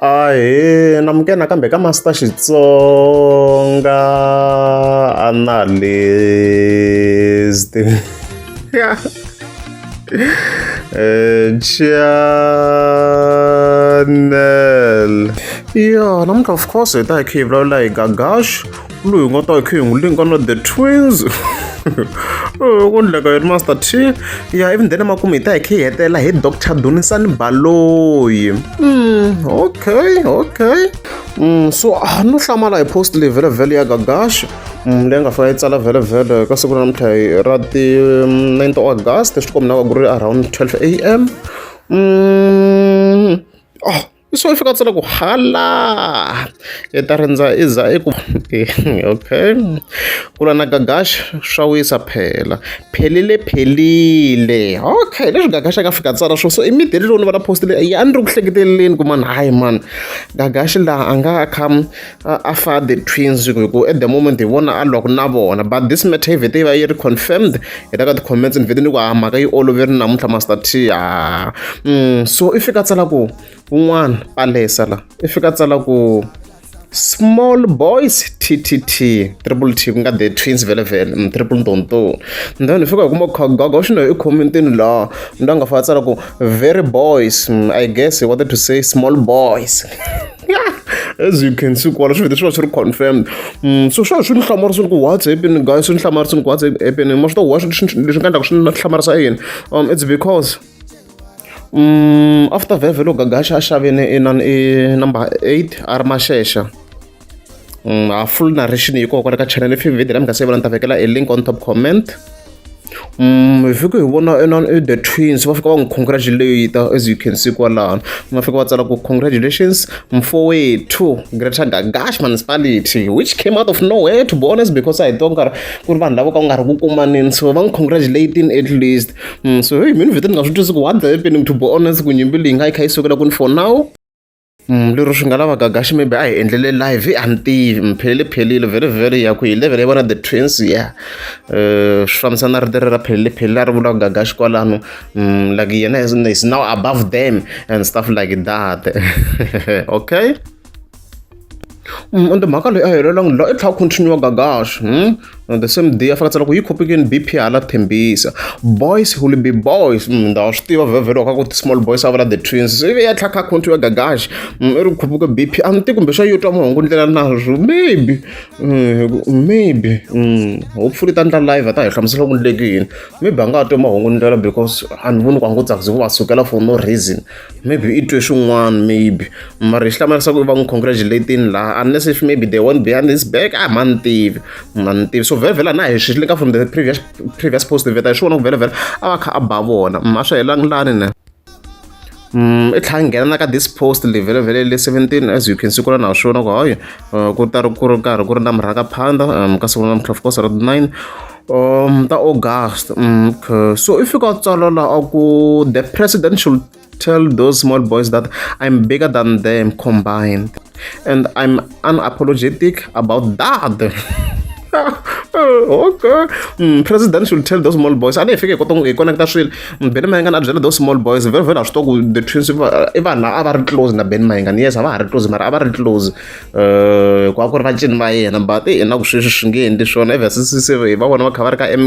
Ahee namukela nakambe ka Master Xitsonga Analyst channel ya namuntlha of course hi ta hi kha hi vulavula hi Gagash loyi hi nga ta hi kha hi n'wi linka na the twins ku ndleka yini Master T ya ivi then emakumu hi ta hi kha hi hetelela hi Doctor Dunisani Baloyi okay okay so a no hlamala hi post leyi vhele vhele ya Gagash leyi nga fika yi tsala vhele vhele ka siku ra namuntlha hi ra ti 9 August swi tikomba na ku ri around 12 am oh so i fika a tsala ku hala i ta rindza i za i ku okay ku lwa na Gagash swa wisa phela phelile phelile okay leswi Gagash a nga fika tsala swo so immediately loko ni vona post leyi a ni ri ku hleketeleleni ku mani hayi mani Gagash laha a nga kha a fa the twins hi ku at the moment hi vona a lwaku na vona but this matter yi vhete yi va yi ri confirmed hi la ka ti-comments ni vhete ni ku a mhaka yi oloveri namuntlha Master T a so i fika tsala ku Un'wana Palesa la i fika tsala ku small boys ttt triple t ku nga the twins vhele vhele triple ntonto then hi fika hi kuma khagaga xino i commentini laha ni nga fika tsala ku very boys I guess he wanted to say small boys as you can see kwala swi vhete swi va swi ri confirmed so swa swi ni hlamarisini ku what's happening guys swi ni hlamarisini ku what's happening ma swi tiva leswi nga endlaka swi ni hlamarisa i yini it's because After vhele loko Gagash a xavini inani i number 8 a ri Maxexa a full narration yi kona kwala ka channel if video leyi mi nga se vona ni ta vekela e link on top comment hi fike hi vona inani i the twins va fika va n'wi congratulate as you can see kwalano va fika va tsala ku congratulations mfowethu Greater Gagash municipality which came out of nowhere to be honest because a hi tiva nkarhi ku ri vanhu lava ka ku nga ri ku kumanini so va n'wi congratulating at least so hey mina vhete ni nga swi twisi ku what the happening to be honest ku nyimpi leyi nga yi kha yi sukela kwini for now lero swi nga lava Gagashi maybe a hi endlele live a ni tivi phelile phelile vhele vhele ya ku hi level ya vona the twins ya swi fambisana na rito ra phelile phelile a ri vulaka Gagashi kwalano like yena is now above them and stuff like that okay Ende mhaka leyi a yi helelangi la i tlhela continue Gagash the same day a fika tsala ku yi khopekini B_P hala Tembisa boys will be boys nda swi tiva vhevhe loko ku small boys a vula the twins se ivi ya tlhela kha continue Gagash i ri khopeke B_P a ni tivi kumbe xa yo twa mahungu ndlela nazwo maybe maybe hopefully ta ndla live a ta hi hlamusela ku ndleke yini maybe a nga ha twi mahungu ndlela because a ni voni ku a ngo tsakisi ku va sukela for no reason maybe i twe swin'wana maybe mara xi hlamarisa ku va n'wi congratulating laha unless if maybe they won't behind his back a ma ni tivi ma ni tivi so vhele vhele na hi swi linka from the previous previous post vheta hi swi vona ku vhele vhele a va kha a ba vona a swi helangi lani ne i tlhela nghena na ka this post leyi vhele vhele le 17 as you can see kula na swona ku hayi ku ta ri ku ri karhi ku ri na murhakaphanda ka siku ra namuntlha of course ra 9 ta August okay so i fika tsala la a ku the president should tell those small boys that I'm bigger than them combined and I'm unapologetic about that okay president should tell those small boys a ni hi fike hi kota hi connecta swilo Benny Mayengani a byela those small boys vhele vhele a swi tiva ku the twins i vanhu a va ri close na Benny Mayengani yes a va ha ri close mara a va ri close ku a ku ri vacini va yena but i na ku sweswi swi nge endli swona ever since se hi va vona va kha va ri ka M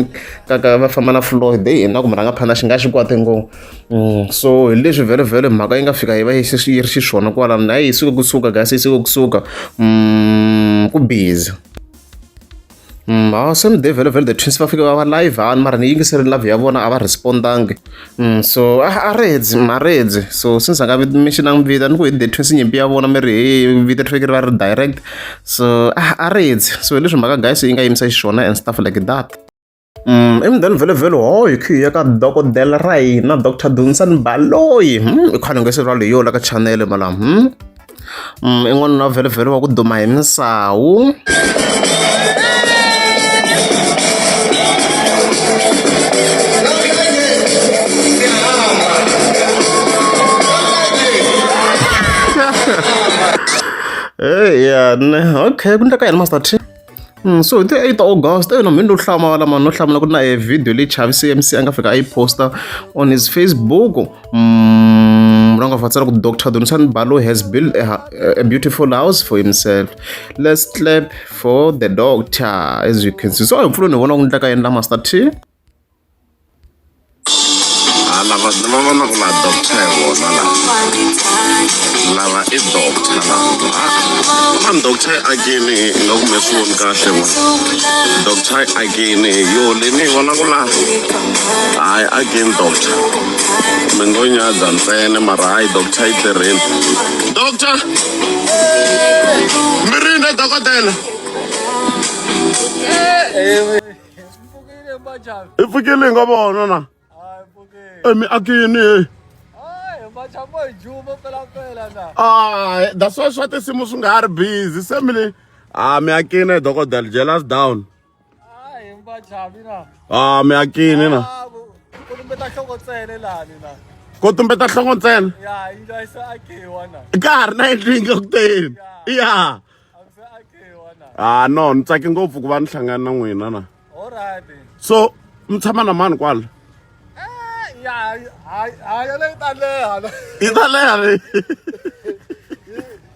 ka ka va famba na Floyd hi na ku murhangaphandla xi nga xi kwate ngopfu so hi leswi vhele vhele mhaka yi nga fika yi va yi yi ri xiswona kwalano na yi suke kusuka guys yi suke kusuka ku busy same day vhele vhele the twins va fike va va live hani mara ni yingiserile live ya vona a va respondangi so a redzi a redzi so since a nga mentionangi vito ni ku hi the twins nyimpi ya vona mi ri he vito ri fanekele ri va ri direct so a redzi so hi leswi mhaka guys yi nga yimisa xiswona and stuff like that emudeni vhele vhele ho hi khe hi ya ka dokodela ra hina Doctor Dunisani Baloyi i khale nga se ra leyo la ka channel malama i n'wanuna vhele vhele wa ku duma hi misawu. Eya ne okay ku endleka yini Master T? So hi ti 8 August ena mhani no hlamala mani no hlamala ku ri na e video leyi Chavi C_M_C a nga fika a yi posta on his Facebook la nga fa Va tsala ku Doctor Dunisani Baloyi has built a beautiful house for himself. Let's clap for the doctor as you can see. So hi mpfula ni vona ku ndleka yini la Master T. Ha lava va vona ku la doctor hi vona la lava i doctor lava mani doctor yi akini i nga kume swi voni kahle mani doctor yi akini yo leyi ni yi vona ku la hayi akini doctor mi ngo nyadza ntsena mara hayi doctor yi tirheni doctor mi rini dokodela i pfukile hi nga vona na emiakini hey. Ah, that's why swa tinsimu swi nga ha ri busy se mi le ah miakini dokodela jealous down ah miakini na ko tumbeta nhloko ntsena ka ha ri na yindlu yi nga ku teni ya ah no ni tsake ngopfu ku va ni hlangana na n'wina na so mi tshama na mani kwala eh, ya ha yona yi ta leha yi ta leha leyi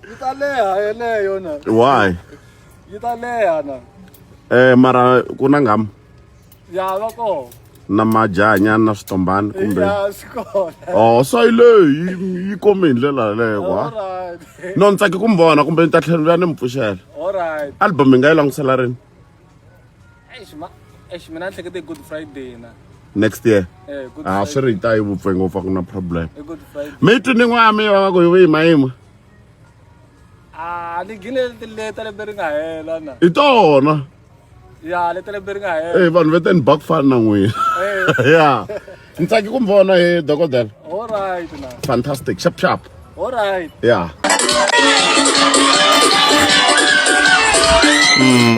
yi ta leha yeleyo na why yi ta leha na eh mara ku na nghamu ya va kona na majahanyana na switombani kumbe ya swi kona oh so yi leyi yi kome hi ndlela yaleyo kwa no ni tsaki ku mi vona kumbe ni ta tlhela ni vuya ni mi pfuxela album hi nga yi langutisela rini Eish, ma, eish, mina ni hlekete Good Friday na. Next year. Eh, Good Ah, Friday. swi ri yi ta yi vupfe ngopfu a ku na problem. Eh, Good Friday. Mi twi ni n'wana mi va ku yi yima yima. Ah, ni gine leti lembe ri nga hela na. I tona. Ya, leti lembe ri nga hela. Eh, vanhu va te ni ba ku fana na n'wina. Eh. Ya. Ni tsaki ku mi vona he dokodela. All right na. Fantastic. Sharp sharp. All right. Yeah.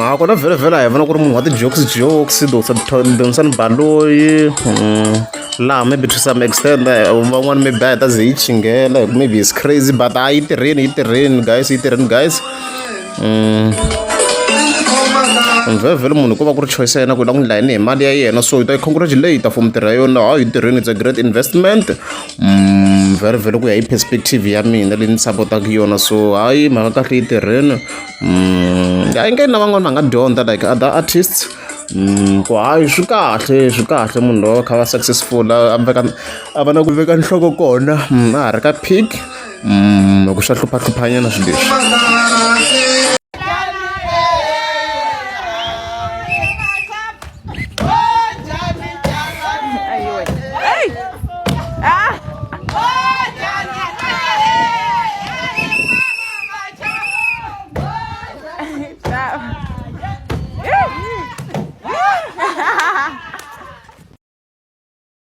A kona vhele vhele a hi vona ku ri munhu wa ti-jokes jokes Dunisani Baloyi laha maybe to some extent van'wani maybe a hi ta ze yi chinghela hi ku maybe is crazy but a yi tirheni yi tirheni guys yi tirheni guys. Vhele vhele munhu ko va ku ri choice ya yena ku u lava ku endla yini hi mali ya yena so hi ta yi congratulate for mintirho ya yona hayi yi tirheni it's a great investment. Vhele vhele ku ya hi perspective ya mina leyi ni sapotaka yona so hayi mhaka kahle yi tirheni a yi nge na van'wani va nga dyondza like other artists ku hayi swi kahle swi kahle munhu loyi a kha va successful a veka a va na ku veka nhloko kona a ha ri ka peak loko swa hluphahlupha nyana swilo leswi.